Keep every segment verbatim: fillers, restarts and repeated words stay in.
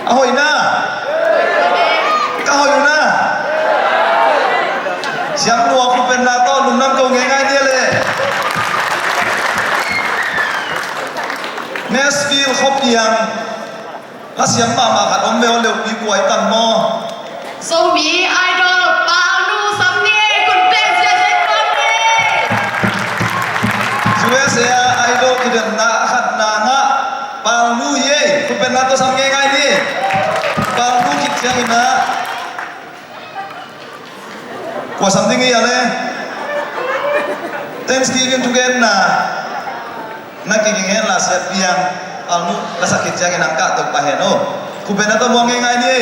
A hoih na. Ka hoih uh na. Siam lua, khupetna tawh lungdam ko ngeingai ni le. Nashville khuapi ah lasiam mahmah khat om ve aw, leupi kuai tam maw? Zomi Idol Palnu sam ni, khut beng ziahziah kawm ni. U S A Idol kidemna a khatna ngah Palnu hi ei, khupetna tawh sam ngeingai ni. Palnu khit ciangin ah kua sam ding hi a le? Thanksgiving thugenna na kiging hen la, siat piang, Palnu la sak khit ciangin ang kah tok pah hen aw. Khupetna tawh muang ngeingai ni.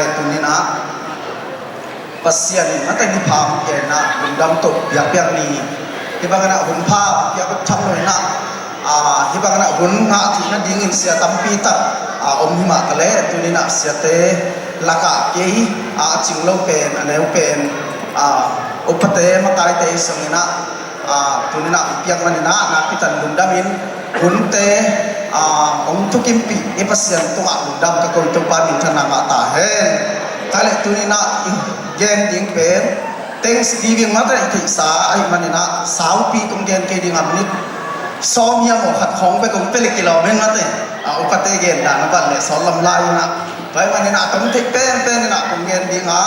Tuni-in ah Pasian in mate ni pha hong pia-in ah lungdam tawh biakpiak ni. Hih bangin ah hun pha hong pia bek tham lo-in ah, ah, hih bangin ah hun ngah theih nadingin sia tampi tak, ah, om hi mah taleh, tuni-in ah siate lakah kei, ah, a cing lo pen, a neu pen, ah, upate makaite zongin ah, ah, tuni-in ah hong piak manin ah nakpi takin lungdamin, hunte, ah, hong thukimpih i Pasian tungah lungdam ka ko, Topa minthanna ngah ta hen. Tua leh tuni-in ah i gen ding pen Thanksgiving mate i theihsa ahih manin ah saupi kong gen kei ding a, minit sawm hiam aw, khat khawng bek kong pia leh kilawm hen mate. Ah, upate gen dan a ban leh sawt lam lai-in ah, tua ahih manin ah a tom thei penpen in ah kong gen ding a,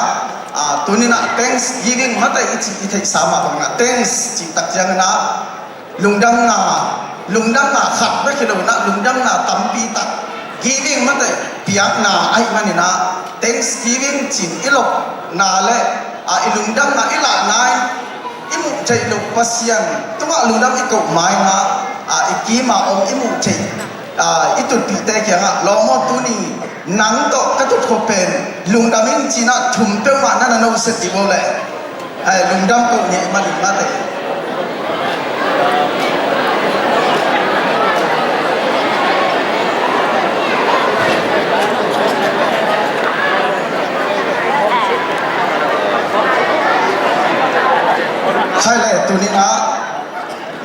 ah, tuni-in ah Thanksgiving mate i cih i theihsa mah bangin ah, thanks cih tak ciangin ah lungdamna, lungdamna khat bek hi lo-in ah lungdamna tampi tak, giving mate, piakna ahih manin ah Thanksgiving ci-in i lopna leh, ah, i lungdamna i lahna in i muh theih loh Pasian tungah lungdam i koh ma-in ah, ah, i kim a om i muh theih, ah, i tutpihte kiangah, lawm aw, tuni nang tawh ka tutkhop pen lungdam ing ci-in ah thum peuhmah na na noset dih bo leh, hai, lungdam koh ngei manin mate. Hai leh, tuni-in ah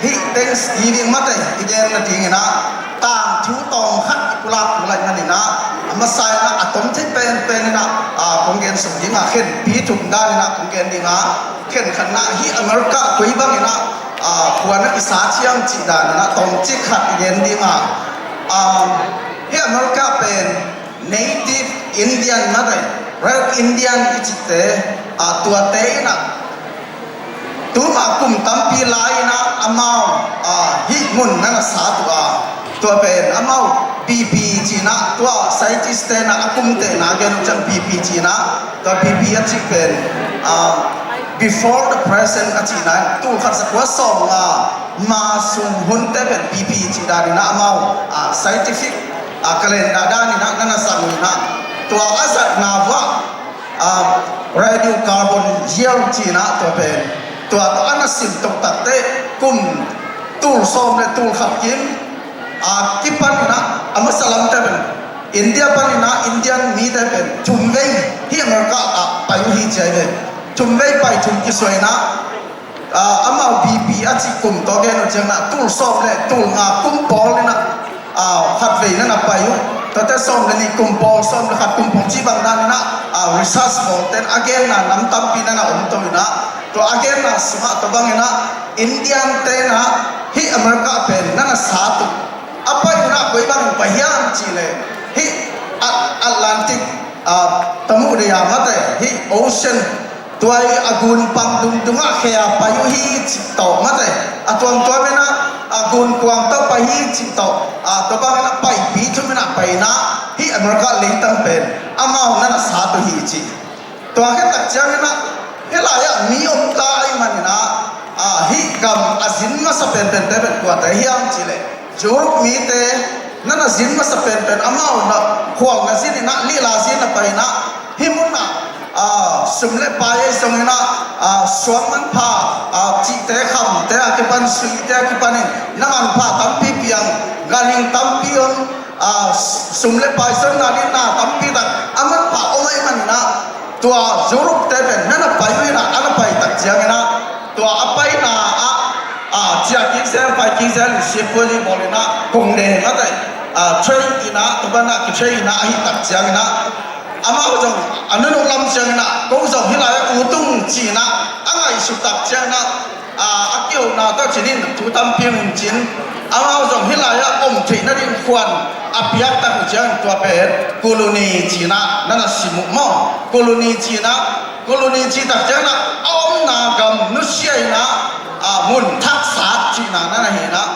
hih Thanksgiving mate i gen nadingin ah tangthu tawm khat i pulak pulak manin ah, a masa-in ah a tom thei penpen in ah, ah, kong gen suk ding a, khenpi thum dan in ah kong gen ding a, khenkhatna, hih America koi bangin ah, ah, khua na kisa ciang cih dan in ah tawmcik khat i gen ding a, ah, hih America pen Native Indian mate, Red Indian i cihte, ah, tuate in ah tuma kum tampi lai-in ah amau, ah, hih mun na na sat uh a, tua pen amau B P ci-in ah, tua scientist-te'n ah a kumtehna gen uh ciang B P ci-in ah, tua B P a cih pen, ah, before the present a cihna, tul khat za kua sawmnga ma sung hunte pen B P cih dan in ah amau, ah, scientific, ah, calendar dan in ah na na zang uh in ah, tua a zatna uah, ah, radiocarbon year ci-in ah tua pen, tua tawh a na sim toh takteh kum tul sawm leh tul khat kim, ah, kipan in ah, a masa lamte pen India panin ah Indian mite pen thumvei hih America ah pai uh hi ci ahi ve. Thumvei pai, thum kisuah in ah, ah, amau B P a cih kum tawh gen uh ciangin ah tul sawm leh tul nga kum pawl in ah, ah, khatvei na na pai uh. Tuate sawm leh nih kum pawl, sawm leh khat kum pawl cih bang dan in ah, ah, research bawlte'n a genna nam tampi na na om to in ah, tua a genna sungah tua bangin ah Indian-te'n ah hih America pen na na sat uh. A pai uh in ah koi bangin pai hiam cih leh, hih At-, Atlantic, ah, tamu dei a mate, hih ocean, tua i a gunpang dungdungah khia pai uh hi cih tawh mate, a tuamtuam in ah a gunkuang tawh pai hi cih tawh, ah, tua bangin ah paipi thum in ah pai in ah hih America leitang pen amau na na sat uh hi ci. Tua khit tak ciangin ah hih lai-ah mi om ta ahih manin ah, ah, hih gam a zin masa penpente pen kuate hiam cih leh, Europe mite na na zin masa penpen, amau na khual na zin in ah, lila zin na pai in ah, hih mun ah, ah, sum leh pai ahi zongin ah, ah, suang manpha, ah, cihte, khamte a kipan, suite a kipanin na manpha tampi piang, ganhing tampi om, ah, sum leh pai zonna ding na tampi tak a manpha om ahih manin ah, tua Europe-te pen na na pai uh in ah, a na pai tak ciangin ah, tua a paina ah, ah, ciah kik zel, pai kik zel, sipuazi bawl in ah, kong ne mate, ah, train in ah, tua ban ah kitrain in ah, ahih tak ciangin ah, amau zong a nunung lam ciangin ah, ko zong hih lai-ah ut ung ci-in ah a ngaihsut tak ciangin ah, ah, a kihona tawh cin in thu tampi hong cin, amau zong hih lai-ah om theih nading khuan a piak tak uh ciang, tua pen colony ci-in ah na na sim uh maw. Colony ci-in ah, colony cih tak ciangin ah a omna gam nusia in ah, ah, mun thak sat cihna na na hi in ah,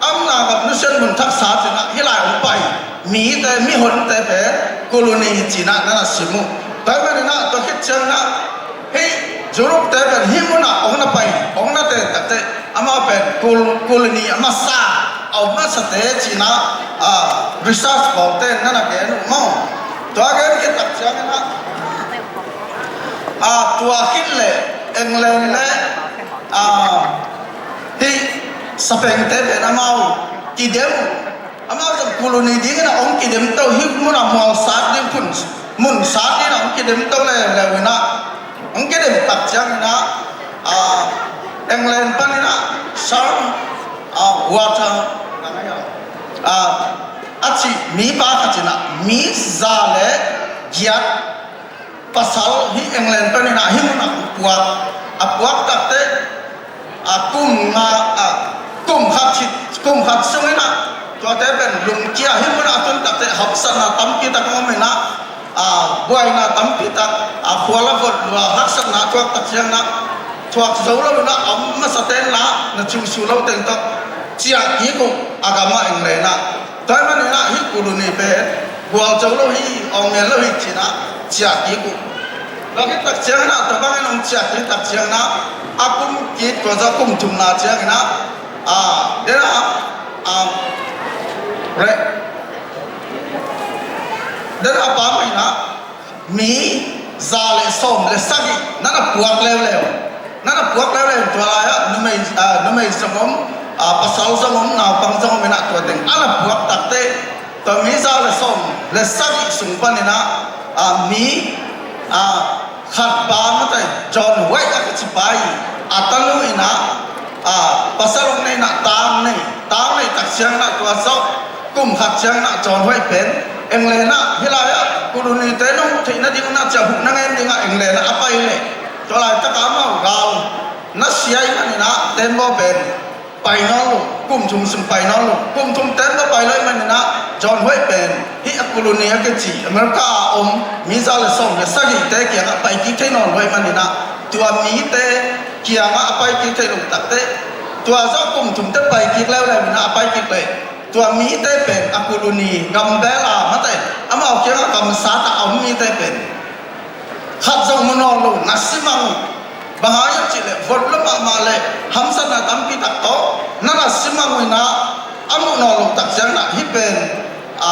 a omna gam nusia in mun thak sat cih in ah hih lai hong pai mite, mihonte pen colony ci-in ah na na sim uh. Tua ahih manin ah tua khit ciangin ah hih Europe-te pen hih mun ah hong na pai, hong na ten takteh, amau pen col-, colony a masa, a om masate ci-in ah, ah, research bawlte'n na na gen uh maw. Tua gen khit tak ciangin ah A, tua khit le England le, a, hih sapengte pen amau kidem, amau zong colony dingin a hong kidem to, hih munah mual sat ding, phun mun sat dingin a hong kidem to leuleu inah, hong kidem tak cianginah, a, England paninah Sir, a, Walter, a, a cih mipa khat inah mi za le giat pasal hih England paninah hih munah puak, a puak takte, a, kum nga, a, kum khat hit, kum khat sunginah tuate pen lungkia, hih munah a tun takte hapsatna tampi tak om inah, a, buaina tampi tak, a, khual a vot lua, haksatna a tuak tak cianginah thuak zo lo inah a om masa tenna na ciusu lo teng tawh ciah kik uh a gamah England ah. Tua ahih maninah hih colony pen gual zo lo hi, awng ngen lo hi cinah ciah kik uh. Tua khit tak cianginah tua bangin hong ciah kik tak cianginah a kum kik tua zaw kum thumna cianginah, a, denah, a, re, denah a pa mah inah mi za le sawm le sagih na na puak leuleu. Na na puak leuleu, tua lai-ah numei, a, numei zong om, a, pasal zong om, naupang zong om inah tua teng a na puak takte, tua mi za le sawm le sagih sung paninah, a, mi, a, khat pa mate John White a kici pa i a tanu inah, a, pasal hong nei inah tang nei, tang nei tak cianginah tua zawh kum khat cianginah John White pen England ah, hih lai-ah colony te nong theih nading na ciah huh na ngen dingah England ah a pai leh, tua laitakah amau gal na sia ahih maninah tembaw pen pai nawn lo, kum thum sung pai nawn lo, kum thum tembaw pai lo ahih maninah John White pen hih a colony a kici America a om mi za le sawm le sagihte kiangah pai kik thei nawn lo ahih maninah tua mite kiangah a pai kik thei lo takte, tua zawh kum thumte pai kik leuleu inah a pai kik leh tua mite pen a colony gambel a mate, amau kiangah gamsat a om mite pen khat zong mu nawn lo, na simang uh. Bang hang hiam cihleh vot lo mahmah le hamsatna tampi tak tawh na na simang uh inah a muh nawn lo tak cianginah hih pen, a,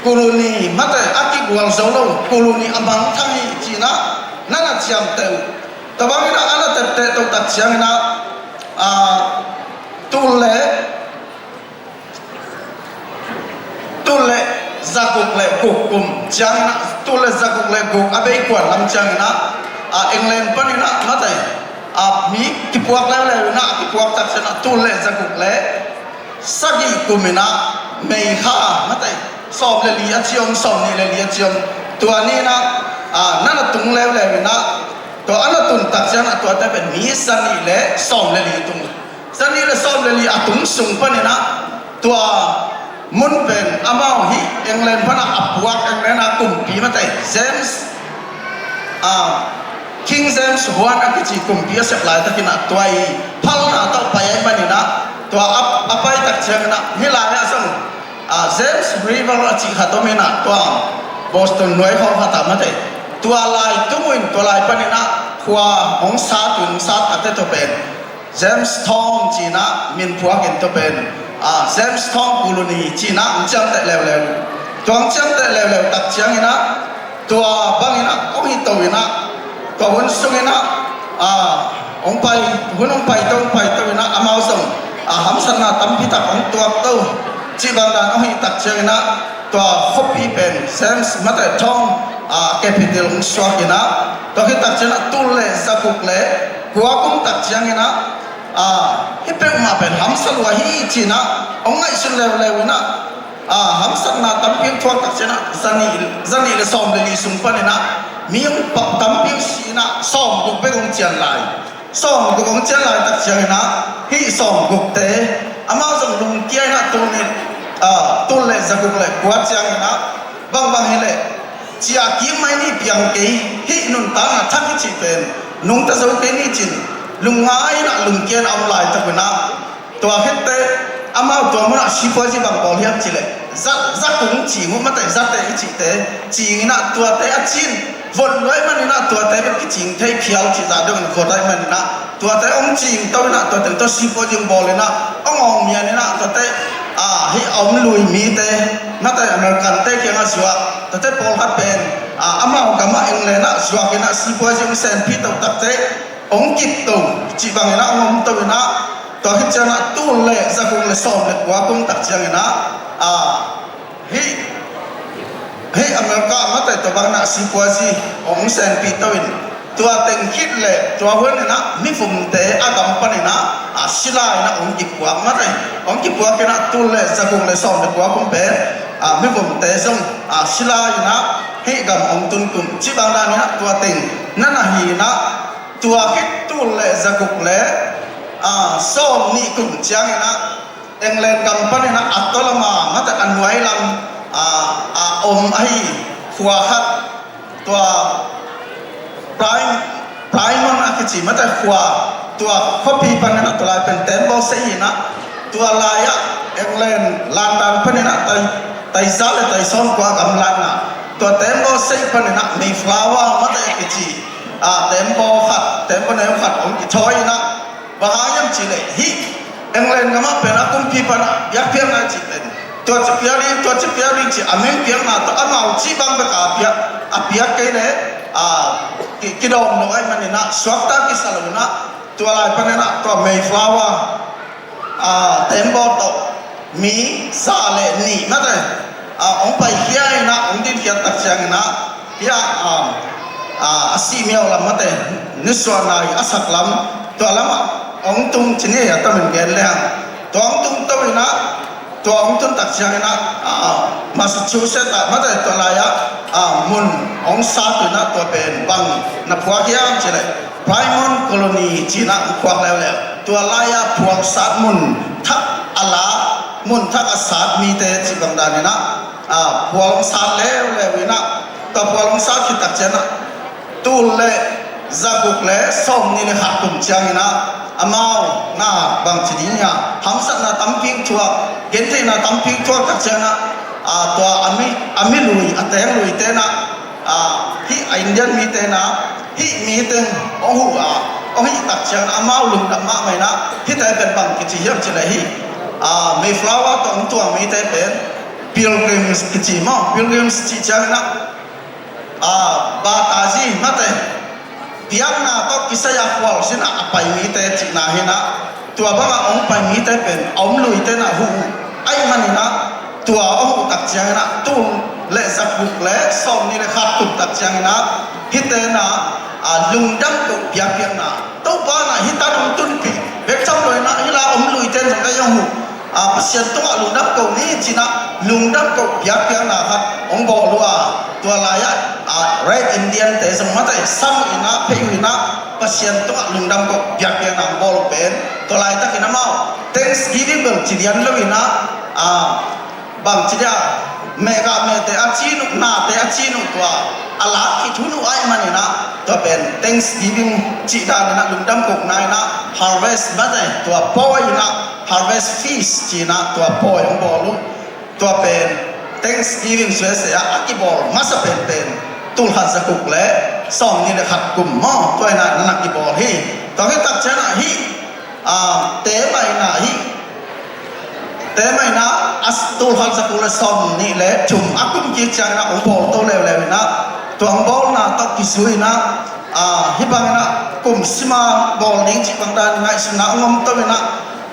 colony mate a kigual zo lo, colony a mangthang hi cinah na na ciamteh uh. Tua banginah a na tepteh to tak cianginah, a, tul le tul le zaguk le guk kum cianginah, tul le zaguk le guk a bei kuan lam cianginah, a, England paninah mate, a, mi kipuak leuleu inah, a kipuak tak cianginah tul le zaguk le sagih kum inah May kha mate, sawm le li a ciom, sawm nih le li a ciom, tua ni inah, a, na na tung leuleu inah, tua a na tun tak cianginah tuate pen mi za nih le sawm le li tung. Za nih le sawm le li a tung sung paninah tua mun pen amau hih England panah a puak, England a kumpi mate James, a, King James One a kici kumpi a sep laitakinah tua i phalna tawh pai ahih maninah tua a, a pai tak cianginah hih lai-ah zong, a, James River a cih khat om inah tua Boston nuai khawng khatah mate, tua lai tung uh in tua lai paninah khua hong sat uh in, hong sat takte tawh pen Jamestown cinah min phuakin tua pen, a, Jamestown colony cinah hong ciamteh leuleu. Tua hong ciamteh leuleu tak cianginah tua banginah hong hi to inah, tua hun sunginah, a, hong pai, hun hong pai to, hong pai to inah amau zong, a, hamsatna tampi tak hong tuak to cih bang dan hong hi tak cianginah tua khuapi pen Jamestown mate Town, a, capital hong suak inah, tua khit tak cianginah tul le zaguk le kua kum tak cianginah, a, hih peuhmah pen hamsa lua hi cinah hong ngaihsun leuleu inah, a, hamsatna tampi hong thuak tak cianginah za nih, za nih le sawm le li sung paninah mi hong pap tampi hong si inah sawm guk bek hong cian lai. Sawm guk hong cian lai tak cianginah hih sawm gukte amau zong lungkia inah tul nih, a, tul le zaguk le kua cianginah bangbang hileh ciah kik mai ni, piang kei, hih nuntakna thak hi cih pen nungta zo kei ni cin lungngai inah lungkia inah om laitak uh inah, tua khitteh amau tua munah sipuazi bang bawl hiam cihleh za, za kung cing uh mate, zate i cihte cing inah tuate a cin vot lua ahih maninah tuate bek kicing thei phial cih zah deuh in vot ahih maninah tuate hong cing to inah tuate tawh sipuazi hong bawl inah hong awng mian inah tuate, a, hih a om lui mite mate American te kiangah zuak, tuate pawlkhat pen, a, amau gamah le na zuak in ah sipuazi hong senpi to takte hong kip to cih bangin ah hong om to in ah, tua khit ciang ah tul le zaguk le sawm le kua kum tak ciangin ah, a, hih, hih America mate tua bangin ah sipuazi hong senpi to in, tua teng khit le tua hun in ah mivumte a gam panin ah, a, sila in ah hong kipuak mate, hong kipuak in ah tul le zaguk le sawm le kua kum pen, a, mivumte zong, a, sila in ah hih gam hong tun kum cih bang dan in ah tua teng na na hi in ah, tua khit tul le zaguk le, a, sawm nih kum ciangin ah England gam panin ah a tua lam a mate a nuai lam, a, a om ahi khua khat, tua Plymouth, Plymouth a kici mate khua, tua khuapi panin ah tua lai pen tembaw sei in ah, tua lai ah England landan panin ah tai, tai za le tai sawm kua gam lan ah, tua tembaw sei panin ah Mayflower mate a kici, a, tembaw khat, tembaw neu khat hong kithawi in ah, bang hang hiam cih leh hih England gam ah pen a kumpi pan a biakpiakna cih pen tua ci piak ding, tua ci piak ding cih a meng piakna tawh amau cih bang bek a piak, a piak kei leh, a, ki, kidawm lo ahih manin ah suakta kisa lo in ah, tua lai panin ah tua Mayflower, a, tembaw tawh mi za le nih mate, a, hong paikhia in ah hong dinkhiat tak ciangin ah, hih a, a, a sih miau lam mate, nisuahna i a sak lam, tua lamah hong tung ci ni a tamin gen leng, tua hong tung to in ah, tua hong tun tak ciangin ah, a, Massachusetts ah mate tua lai ah, a, mun hong sat in ah tua pen bang na phuak hiam cih leh Plymouth Colony ci in ah hong phuak leuleu. Tua lai ah phual sat mun thak a la, mun thak a sat mite cih bang dan in ah, a, phual hong sat leuleu in ah, tua phual hong sat khit tak ciangin ah tul le zaguk le sawm nih le khat kum ciangin ah amau na bangci ding hiam, hamsatna tampi thuak, gentheihna tampi thuak tak ciangin ah, a, tua a mi, a mi lui, a teng lui te in ah, a, hih a Indian mite in ah hih mite hong huh a, hong hih tak ciangin ah amau lungdam mahmah in ah, hihte pen bang kici hiam cih leh hih, a, Mayflower tawh hong tuang mite pen Pilgrims kici maw, Pilgrims cih ciangin ah, a, baptize mate, piakna tawh kisai a khualzin ah a pai mite cihna hi in ah, tua bangah hong pai mite pen a om luite in ah huh uh ahih manin ah, tua hong huh tak ciangin ah tul le zaguk le sawm nih le khat kum tak ciangin ah hihte in ah, a, lungdam koh biakpiakna, Topa in ah hih tan hong tunpih bek tham lo in ah hih lai a om luite in zong ei hong huh, a, Pasian tungah lungdam ko ni ci in ah lungdam ko biakpiakna khat hong bawl uh a, tua lai ah, a, Red Indian te zong mate sam uh in ah phei uh in ah Pasian tungah lungdam ko biakpiakna hong bawl uh pen, tua laitakin amau Thanksgiving bel ci lian lo in ah, a, bangci dia, mehgah mehte a cin uh, nate a cin uh tua a lak khit hun uh ahih manin ah, tua pen Thanksgiving cih dan in ah lungdam kohna in ah harvest mate, tua pawi in ah harvest feast ci in ah tua pawi hong bawl uh. Tua pen Thanksgiving suese ah a kibawl masa penpen tul khat zaguk le sawm nih le khat kum maw, tua in ah na na kibawl hi. Tua khit tak ciang ah hih, a, te maina hih, te maina a tul khat zaguk le sawm nih le thum a kum kik ciangin ah hong bawl to leuleu in ah, tua hong bawlna tawh kizui in ah, a, hih bangin ah kum sima bawl ding cih bang dan ngaihsutna hong om to in ah,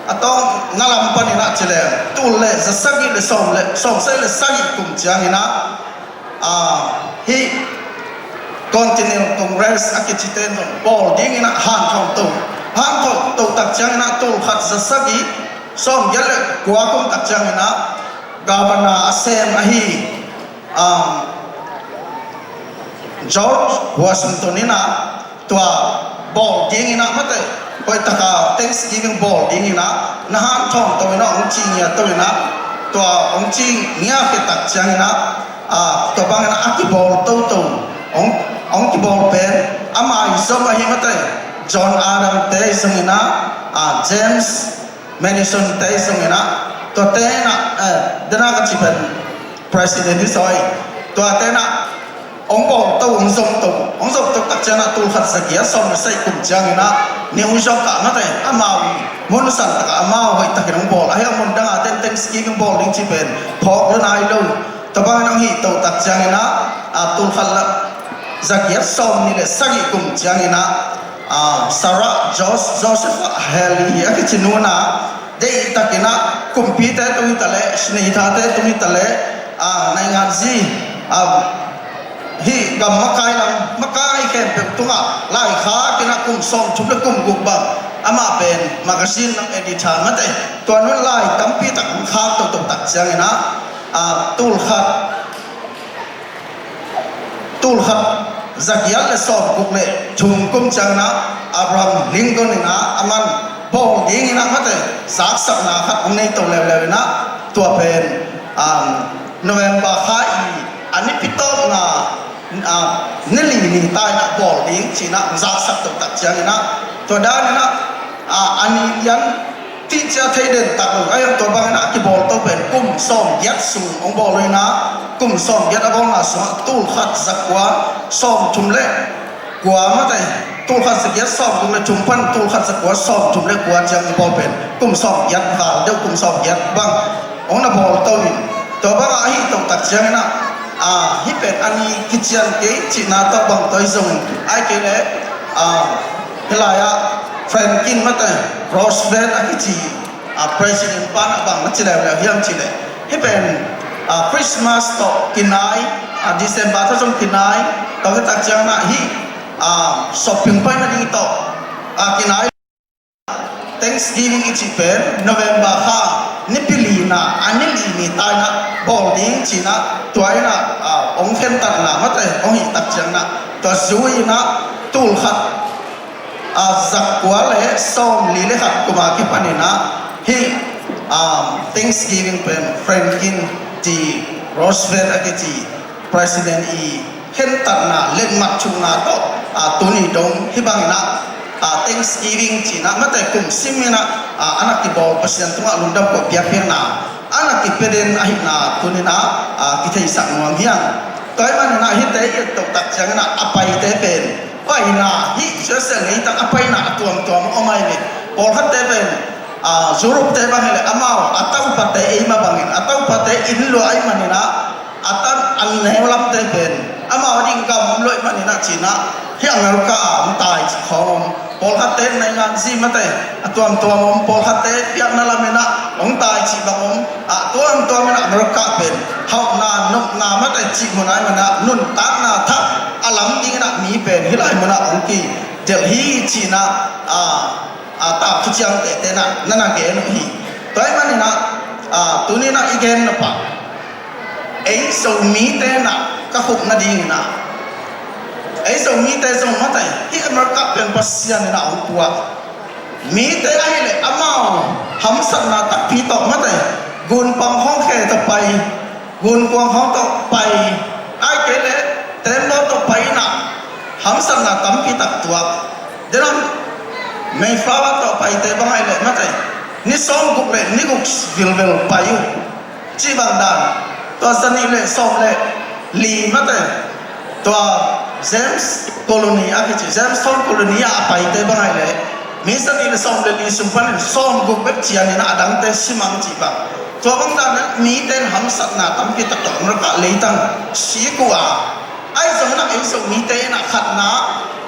a tawng na lam panin ah ci leng tul le za sagih le sawm le, sawm sagih le sagih kum ciangin ah, a, hih Continental Congress a kicite in zong bawl dingin ah hanthawn to. Hanthawn to tak ciangin ah tul khat za sagih sawm giat le kua kum tak ciangin ah governor a sem ahi, um, George Washington in ah tua bawl dingin ah mate, hoih taka Thanksgiving bawl dingin ah na hanthawn to in ah hong ci ngiat to in ah, tua hong ci ngiat khit tak ciangin ah, a, tua bangin ah a kibawl toto, hong, hong kibawl pen a maizom ahi mate, John Adams te zongin ah, a, James Madison te zongin ah, tuate in ah, eh, dena ka ci pen president hi zaw hi. Tuate in ah hong bawl to, hong zom to, hong zom to tak ciang ah tul khat za giat sawm le sagih kum ciangin ah New York ah mate, amau mun san takah amau hoih takin hong bawl. A hih a mun dang a ten Thanksgiving bawl ding ci pen phawk lo nai lo. Tua bangin hong hih to tak ciangin ah, a, tul khat la Zagiat sawm nih le sagih kum ciangin ah, ah, Sarah Jos-, Joseph Haley a kici nu in ah, deihtakin ah kumpite tung hi ta leh, sinei thate tung hi ta leh, ah, naingan zi, ah, hih gam makai lam, makai khempeuh tungah laikhak in ah kum sawmthum le kum guk bang amah pen magazine lam editor mate, tua nun lai tampi tak hong khak toto tak ciangin ah, ah, tulkhat, tulkhat zagiat le sawmguk le thum kum ciangin ah Abraham Lincoln in ah aman bawl dingin ah mate, zaksakna khat hong nei to leuleu in ah, tua pen, um, November kha i a nipi tawpna, ah, ni li ni ta in ah bawl ding ci-in ah zaksak to tak ciangin ah, tua dan in ah, ah, a ni lian tihcia thei den tak lo, a hiang tua bangin ah a kibawl to pen kum sawmgiat sung hong bawl uh in ah, kum sawmgiat a bawlna sungah tulkhat zakua sawmthum le kua mate, tulkhat zagiat sawmthum le thum pan tulkhat zakua sawmthum le kua ciang i bawl pen kum sawmgiat val deuh, kum sawmgiat bang hong na bawl to in, tua bangah ahi to tak ciangin ah, ah, hih pen a ni kician kei cihna tawh bang tawh hi zong, ai kei leh, ah, hih lai-ah Franklin mate, Roosevelt a kici, ah, president pan ah bang na ci leuleu hiam cih leh, hih pen, ah, Christmas tawh kinai, ah, December tawh zong kinai, tua khit tak ciangin ah hih, ah, shopping pai nading tawh, ah, kinai. Thanksgiving i cih pen November kha nipi lina a ni li ni ta in ah bawl ding ci-in ah, tua in ah, ah, hong khentatna mate hong hih tak ciangin ah, tua zui in ah tulkhat, ah, zakua le sawmli le khat kum a kipan in ah hih, ah, Thanksgiving pen Franklin D Roosevelt a kici president i khentatna letmat thukna tawh, ah, tuni dong hih bangin ah, ah, Thanksgiving ci-in ah mate kum sim in ah, ah, a na kibawl Pasian tungah lungdam koh biakpiakna a na kipia den ahihna tuni in ah, ah, kitheisak nuam hi hang. Tua ahih manin ah hihte i et to tak ciangin ah a paite pen paina hih Israel leitang a paina a tuamtuam om ahi ve. Pawlkhatte pen, ah, Europe-te bang hi leh amau a taupate ei mah bangin a taupate inn luah ahih manin ah a tan a neu lamte pen amau ding gam om lo ahih manin ah ci-in ah hih America ah hong tai cih khawng om. Pawlkhatte naingan zi mate a tuamtuam om, pawlkhatte biakna lam in ah hong tai cih bang om. A tuamtuam in ah America pen hauhna, nopna mate cih mun ahih manin ah nuntakna thak a lam dingin ah mi pen hih lai mun ah hong kidelh hi ci-in ah, a, a, tangthu ciangtehte in ah na na gen uh hi. Tua ahih manin ah, a, tuni in ah i gen nop ah ei Zomite in ah ka khuk nadingin ah, ei Zomite zong mate hih America pen Pasian in ah hong puak. Mite ahih leh amau hamsatna takpi tawh mate, gunkuang khawng khe tawh pai, gunkuang khawng tawh pai, ai kei leh tembaw tawh pai in ah hamsatna tampi tak tuak. Denam Mayflower tawh paite bang ahih leh mate ni sawmguk le ni guk vilvel pai uh. Cih bang dan, tua zanih le sawm le li mate, tua James Colony a kici, Jamestown Colony a paite bang ahih leh mi zanih le sawm le li sung panin sawmguk bek cian in ah a dangte simang cih bang. Tua bang dan in mite in hamsatna tampi tak tawh America leitang sik uh a, ahi zongin ah ei Zomite in ah khatna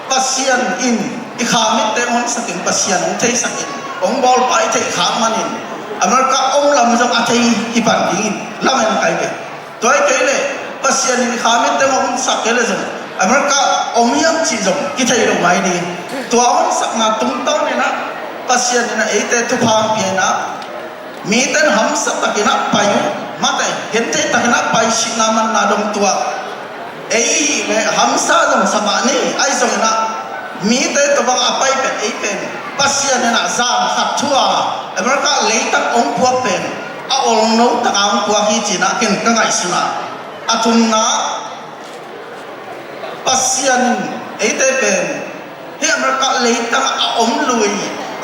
Pasian in i kha mitte hong honsak in, Pasian hong theisak in, hong bawlpa i theih khak manin America om lam zong a thei hi pan dingin lamen kai ve. Tua hi kei leh Pasian in i kha mitte hong honsak kei leh zong America om hiam cih zong kithei lo mai ding. Tua honsakna tungtawn in ah Pasian in ah eite thupha hong pia in ah mite in hamsa takin ah pai uh, mate gentheih takin ah pai, sihna manna dong tuak. Ei i hih leh hamsa zong sa mah ni, ahi zongin ah mite tawh bang a pai pen ei pen Pasian in ah zan khat thu a America leitang hong puak pen a olno taka hong puak hi ci-in ah ken ka ngaihsun a. A thumna, Pasian in eite pen hih America leitang a om lui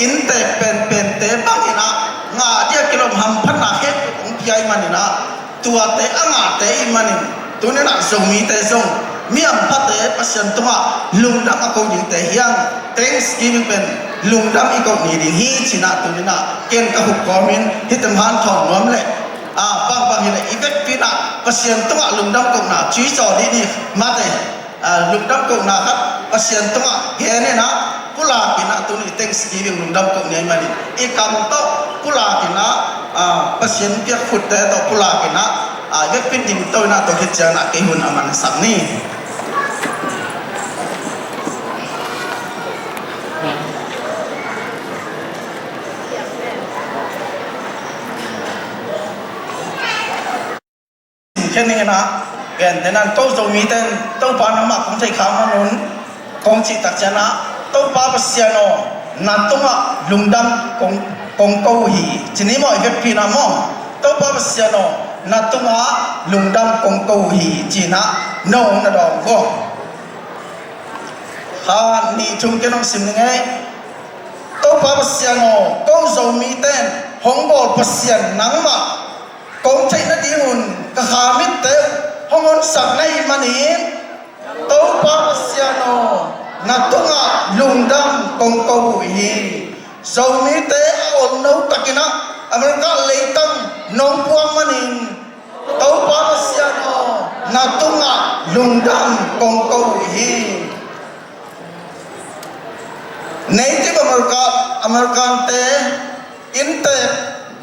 inntek penpente bangin ah ngah dia kilawm hamphatna khempeuh hong pia ahih manin ah, tuate a ngahte ahih manin tuni in ah Zomite zong mi hamphate Pasian tungah lungdam a ko dingte hi hang. Thanksgiving pen lungdam i koh ni ding hi ci-in ah tuni in ah ken ka khuk kawmin hih teng hanthawn nuam leh, a, bangbang hi leh i vekpi in ah Pasian tungah lungdam kohna cuicaw dih ni, mate. Ah, lungdam kohna khat Pasian tungah gen in ah, pulak in ah tuni Thanksgiving lungdam koh ni ahih manin i kam tawh pulak in ah, ah, Pasian piak khutte tawh pulak in ah, ah, vekpi in dingto in ah, tua khit ciangin ah kei hun a mansak ni. Khen ning in ah, gentehna in ko Zomite in Topa nangmah kong theih kha man un, kong cih tak ciangin ah, Topa Pasian aw, na tungah lungdam kong, kong ko uh hi, ci ni maw, i vekpi in ah maw. Topa Pasian aw, na tungah lungdam kong ko uh hi, ci in ah, no na dawng ko. Kha nih thum ken hong sim ning ei. Topa Pasian aw, ko Zomite in hong bawl Pasian nangmah kong theih nadingun ka kha mitte uh hong honsak na hih manin, Topa Pasian aw, na tungah lungdam kong ko uh hi. Zomite a olno takin ah America leitang nong puak manin, Topa Pasian aw, na tungah lungdam kong ko uh hi. Native America, Americante, innte,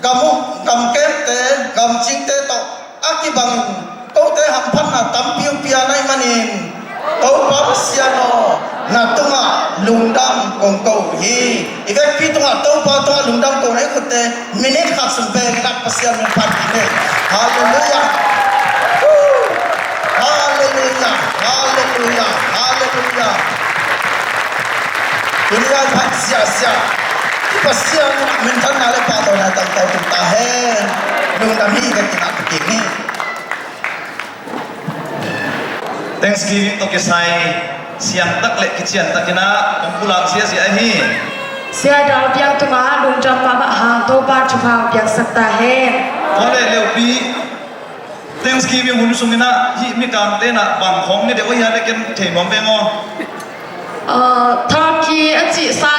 gam uh, gamkemte, gamcingte tawh a kibangin kote hamphatna tampi hong pia na hih manin, Topa Pasian aw, na tungah lungdam kong ko uh hi. I vekpi tungah Topa tungah lungdam kohna i khutte minute khat sung bengin ah Pasian min phat kik ni. Halleluiah. Halleluiah. Halleluiah. Halleluiah. Tuni a i phat siahsiah i Pasian in ah minthanna le pahtawina tangko tung ta hen. Lungdam hi, i vekpi in ah kik ni. Thanksgiving tawh kisai siangtak le kiciantakin ah hong pulak ziahziah ahi. Sia Dal Piang tungah lungdam mahmah hang Topa thupha hong piaksak ta hen. Tua le leupi Thanksgiving hun sungin ah hih mikangte in ah bang khawng ne deuh ahi a le ken thei nuam veng aw. Uh, turkey a cih sa